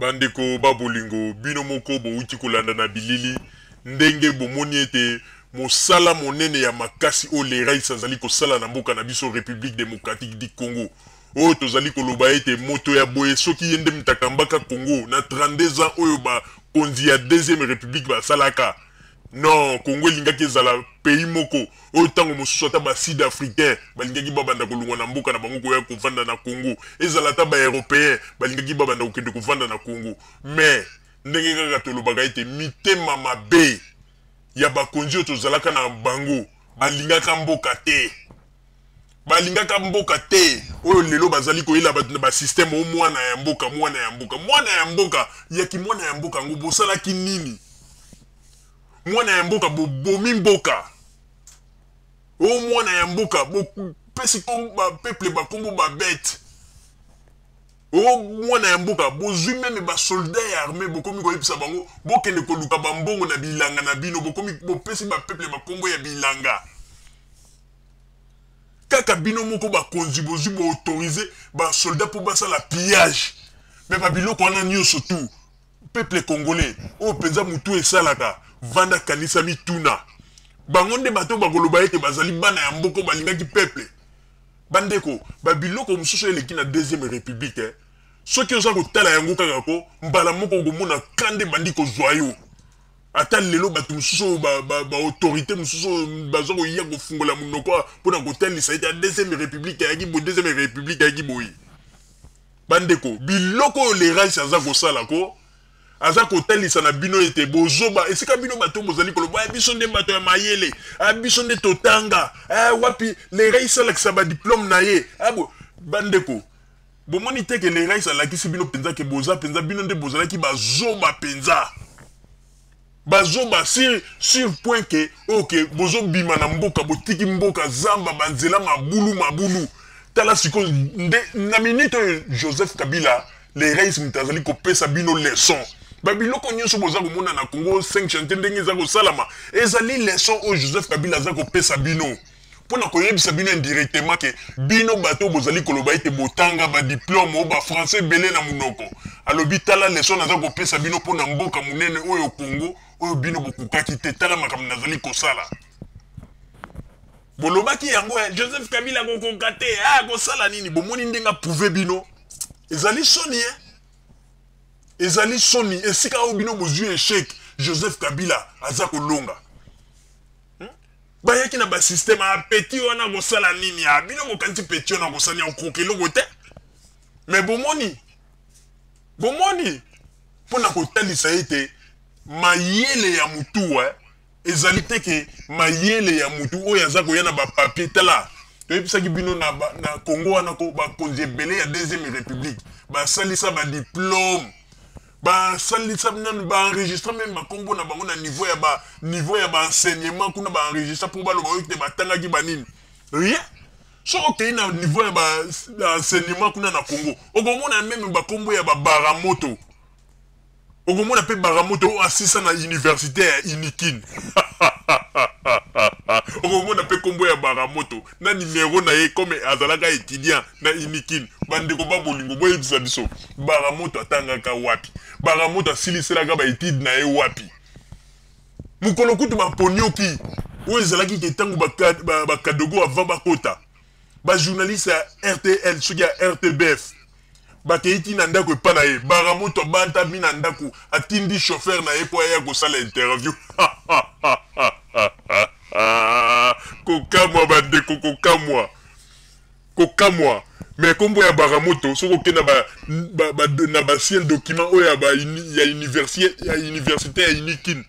Bandeko ba bolingo, bino moko bowuti kolanda na bilili ndenge bomoni ete mosala monene ya makasi oyo le Rais azali kosala na mboka na biso Republique democratique du Congo, oyo tozali koloba ete moto ya boye soki ye nde moto akambaka Congo na 32 ans oyo bakonzi ya deuxième Republique basalaka, non, Congo elingaki ezala pays moko oyo ntango mosusu ata ba sud africain balingaki babanda kolongwa na mboka na bango koya kovanda na Congo, ezala ata ba européen balingaki babanda kokende kovanda na Congo. Mais ndenge kaka tolobaka ete mitema mabe ya bakonzi oyo tozalaka na bango balingaka mboka te, balingaka mboka te, oyo lelo bazali koyela bato na basystème o mwana ya mboka, mwana ya mboka, mwana ya mboka, yaki mwana ya mboka yango bosalaki nini? Mwana ya mboka bobomi mboka, o mwana ya mboka bopesi bapeuple bakombo babete, o mwana ya mboka bozwi meme basoldat ya armée bokomi koyebisa bango bokende koluka bambongo na bilanga na bino, bokomi bopesi bapeuple bakombo ya bilanga. Kaka bino moko bakonzi bozwi boautorize basoldat mpo basala pillage, me babiloko wana nyonso tu peuple congolais oyo mpenza motu esalaka vanda kanisa mituna bango nde bato bakoloba ete bazali bana ya mboka balingaki peuple. Bandeko, babiloko mosusu eleki na deuxième république, eh. Soki oza kotala yango kaka ko mbala moko okomona kanda ebandi kozwa yo. Ata lelo bato mosusu oyo baautorité mosusu oyo baza koya kofungola monoko mpona kotalisa ete deuxième république ayaki boye, deuxième république ayaki boye. Bandeko, biloko oyo le Rais aza kosala ko aza kotalisa na bino ete bozoba esika bino bato bozali koloba biso nde bato ya mayele, biso nde totanga, wapi le Rais alakisa badiplome na ye. Bandeko, bomoni te ke le Rais alakisi bino mpenza ke boza mpenza bino nde bozalaki bazoba mpenza, bazoba sur point ke oyo ke bozobima na mboka, botiki mboka zamba, banzela mabulu mabulu. Tala sikoyo nde na minute oyo Joseph Kabila le Rais moto azali kopesa bino leçon. Babiloko nyonso boza komona na Congo 5 chantier ndenge eza kosalama ezali leçon oyo Joseph Kabila aza kopesa bino mpona koyebisa bino indirectement ke bino bato bozali koloba ete botanga badiplome oyo bafrançais ebele na monoko. Alobi tala leçon naza kopesa bino mpona mboka monene oyo Congo oyo bino bokokaki te, tala makambo nazali kosala. Bolobaki yango Joseph Kabila kokoka te, kosala nini? Bomoni ndenge aprouve bino, ezali soni, eh? Ezali soni esika oyo bino bozwi échec, Joseph Kabila aza kolonga. Bayaki na basystème ya petit wana kosala nini? Bino bokanisi petit wana kosala nini? Okoka eloko te. Mais bomoni, bomoni mpona kotalisa ete mayele ya mutu, ezali te ke mayele ya mutu oyo aza koya na bapapier. Tala, toyebisaki bino na Congo wana ko bakonzi ebele ya deuxième république basalisa badiplome, basalisa nanu baenregistre meme bakombo na bango na niveau ya ba niveau ya baenseignement kuna, baenregistre mpo baloba oyo te batangaki banini. Rien. Soki okei na niveau ya baenseignement kuna na Congo, okomona meme bakombo ya babaramoto, okomona mpe baramoto oyo asisa na université ya Unikin, okomona mpe kombo ya baramoto na nimero na ye comme azalaka étudiant na Unikin. Bandeko ba bolingo, boyebisa biso baramoto atangaka wapi? Baramoto asiliselaka baétude na ye wapi? Mokolo kutu baponioki oyo ezalaki ke ntango bakadogo avant bakota, bajournaliste ya RTL soki ya RTBF bakei ti na ndako epa na ye, baramoto abantami na ndako, atindi chauffeur na ye mpo aya kosala interview. Kokamwa bandeko, kokamwa, kokamwa. Mais kombo ya baramoto, soki okende na baancien document oyo ya université ya Unikin,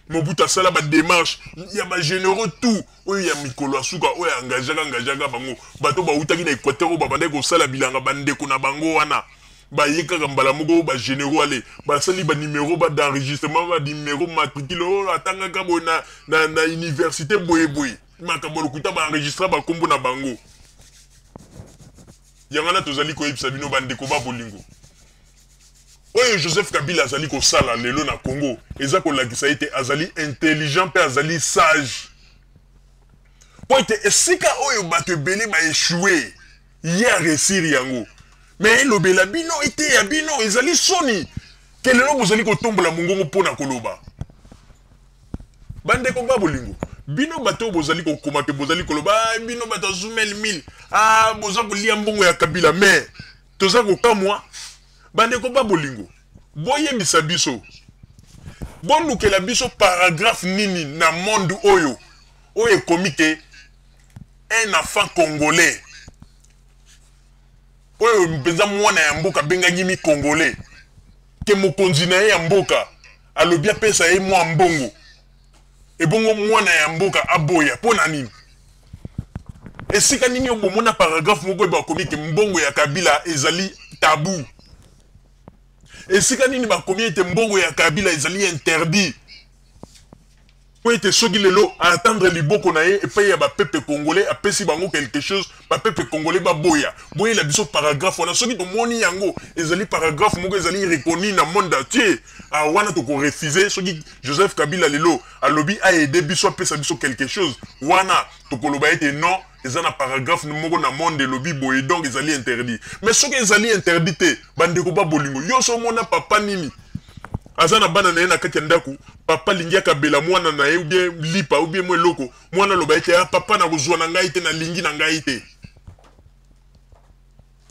Mobutu asala badémarche ya bagénéraux tout oyo ya mikolo ya suka oyo engageaka bango, bato bautaki na Équateur oyo babandaki kosala bilanga, bandeko na bango wana baye kaka mbala moko bagénéraux ale basali banimero ba d'enregistrement, banimero matricule oyo atangaka boye na université boye boye, makambo lokuta, baenregistra bakombo na bango. Yango wana tozali koyebisa bino bandeko ba bolingo, oyo Joseph Kabila azali kosala lelo na Congo eza kolakisa ete azali intelligent mpe azali sage, mpo ete esika oyo bato ebele baéchoué, ye aréussir yango. Mais elobela bino, eteya bino, ezali soni. Ke lelo bozali kotombola mongongo mpo na koloba. Bandeko ba bolingo, bino bato oyo bozali kokoma ke bozali koloba ah, bino bato ya Zumel 1000, ah, boza kolia mbongo ya Kabila, mais toza kokamwa. Bandeko ba bolingo, boyebisa biso, bolukela biso paragraphe nini na monde oyo oyo ekomi ke un enfant congolais oyo mpenza mwana ya mboka abengaki mi congolais ke mokonzi na ye ya mboka alobi apesa ye mwa mbongo, ebongo mwana ya mboka aboya mpo na nini? Esika nini oyo bomona paragraphe moko oyo bakomi ke mbongo ya Kabila ezali tabou? Esika nini bakomi ete mbongo ya Kabila ezali interdit? Mpo ete soki lelo a attendre liboko na ye epai ya ba peuple congolais, apesi bango quelque chose, ba peuple congolais baboya. Boyela biso paragraphe wana, soki tomoni yango ezali paragraphe moko ezali reconnu na monde entier, ah, wana toko refuser. Soki Joseph Kabila lelo alobi a aider biso, apesa biso quelque chose, wana tokoloba ete non, eza na paragraphe moko na monde elobi boye, donc ezali interdit. Mais soki ezali interdit te, bandeko ba bolingo, yo so omona papa nini aza na bana na ye na kati ya ndako, papa alingi akabela mwana na ye ou bien lipa ou bien mwa eloko, mwana aloba ete ah, papa nakozwa na ngai te, nalingi na ngai te.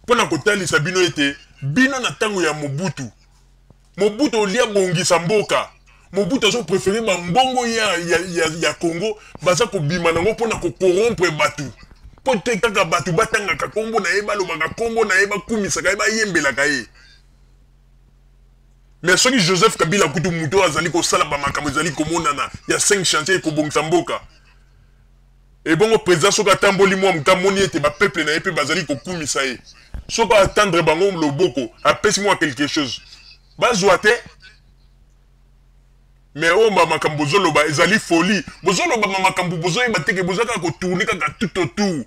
Mpo na kotalisa bino ete bino na ntango ya Mobutu, Mobutu olia bongisa mboka, Mobutu azo prefere ba mbongo ya, ya, ya, ya Congo baza kobima nango mpo na kokorompre bato, mpo te kaka bato batangaka nkombo na ye, balobaka nkombo na ye, bakumisaka ye, bayembelaka ye. Mais soki Joseph Kabila kutu moto oyo azali kosala ba makambo ezali komonana ya 5 chantier ekobongisa mboka, ebongo president soki atamboli mwa moke amoni ete ba peuple na ye mpe bazali kokumisa ye, soki atendre bango loboko apesi mwa quelque chose, bazwa te. Mais oyo ba makambo bozoloba ezali folie, bozoloba ba makambo bozoyeba te ke boza kaka kotourne kaka tout autour.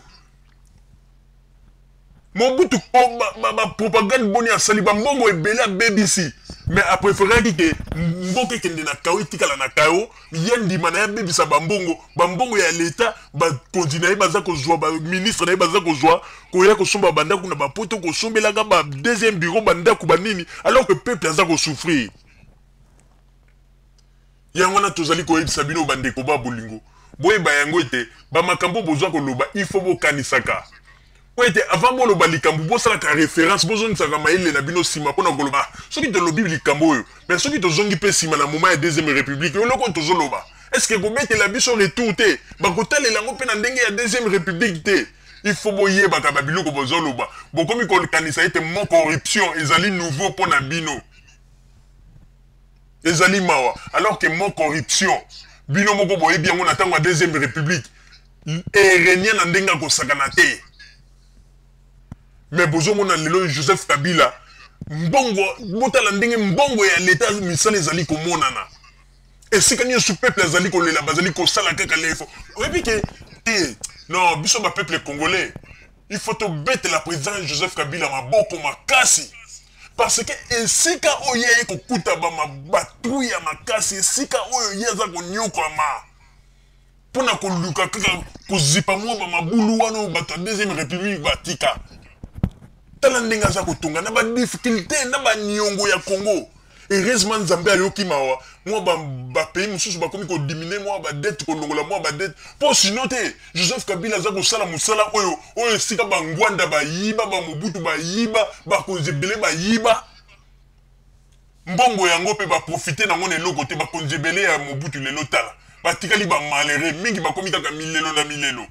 Mobutu ba propagande boni asali, ba mbongo ebele abebisi, mais a preferaki ke mboka ekende na chaos, etikala na chaos. Ye ndima na ye abebisa ba mbongo, ba mbongo ya l'etat, bakonzi na ye baza kozwa, ba ministre na ye baza kozwa, koya kosomba ba ndako na ba poto, kosombelaka ba deuxième bureau ba ndako ba nini, alors que peuple aza kosouffrir. Yango wana tozali koyebisa bino bandeko ba bolingo, boyeba yango ete ba makambo bozwa koloba il faut bokanisaka, po ete avant boloba likambo bosalaka reference, bozongisaka mayele na bino sima pona koloba. Soki tolobi likambo oyo, mais soki tozongi pe sima na moment ya deuxième république, eloko oyo tozoloba est-ce que ekobetela biso retour te? Bakotalela yango pe na ndenge ya deuxième république te. Il faut boyebaka ba biloko bozoloba. Bokomi kokanisa ete mot corruption ezali nouveau pona bino. Ezali mawa, alors que mot corruption bino moko boyebi yango na tango ya deuxième république erenia na ndenge akosakana te. Mais bozomona lelo Joseph Kabila mbongo, botala ndenge mbongo ya l'etat misala ezali komonana esika nyonso, peuple azali kolela, bazali kosala kaka lefo. Oyebi ke te, non, biso ba peuple congolais il faut tobetela président Joseph Kabila maboko makasi, parce que esika oyo ye aye kokuta batu ya makasi, esika oyo ye aza konyokwama mpona koluka kaka kozipa mwa bamabulu wana oyo bato ya deuxième république batika. Tala ndenge aza kotonga na badifficulté na baniongo ya Congo. Heureusement Nzambe ayoki mawa, mwa ba pays mosusu bakomi kodimine mwa badete, kolongola mwa badete, mpo sino te Joseph Kabila aza kosala mosala oyo oyo esika bangwanda bayiba, bamobutu bayiba, bakonzi ebele bayiba mbongo yango mpe baprofite nango na eloko te. Bakonzi ebele ya Mobutu lelo tala batikali ba malheureux mingi, bakomi kaka milelo na milelo.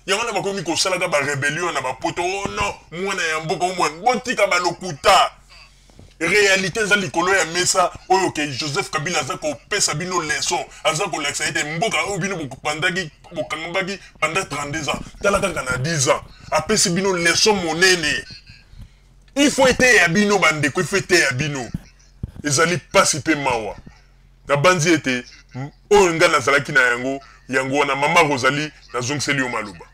Yango wana bakomi kosalaka ba rebellion na bapoto. Oh non, mwana ya mboka o mwana, botika balokuta. Réalité eza likolo ya mesa oyo ke Joseph Kabila aza kopesa bino leçon, aza kolakisa ete mboka oyo bino bokandaki, bokangambaki pendant 32 ans, tala kaka na 10 ans apesi bino leçon monene. Il faut eteya bino bandeko, il faut eteya bino. Ezali pasi pe mawa. Nabanzi ete oyo ngai nazalaki na yango, yango wana. Mama Rosalie, nazongiseli yo maloba.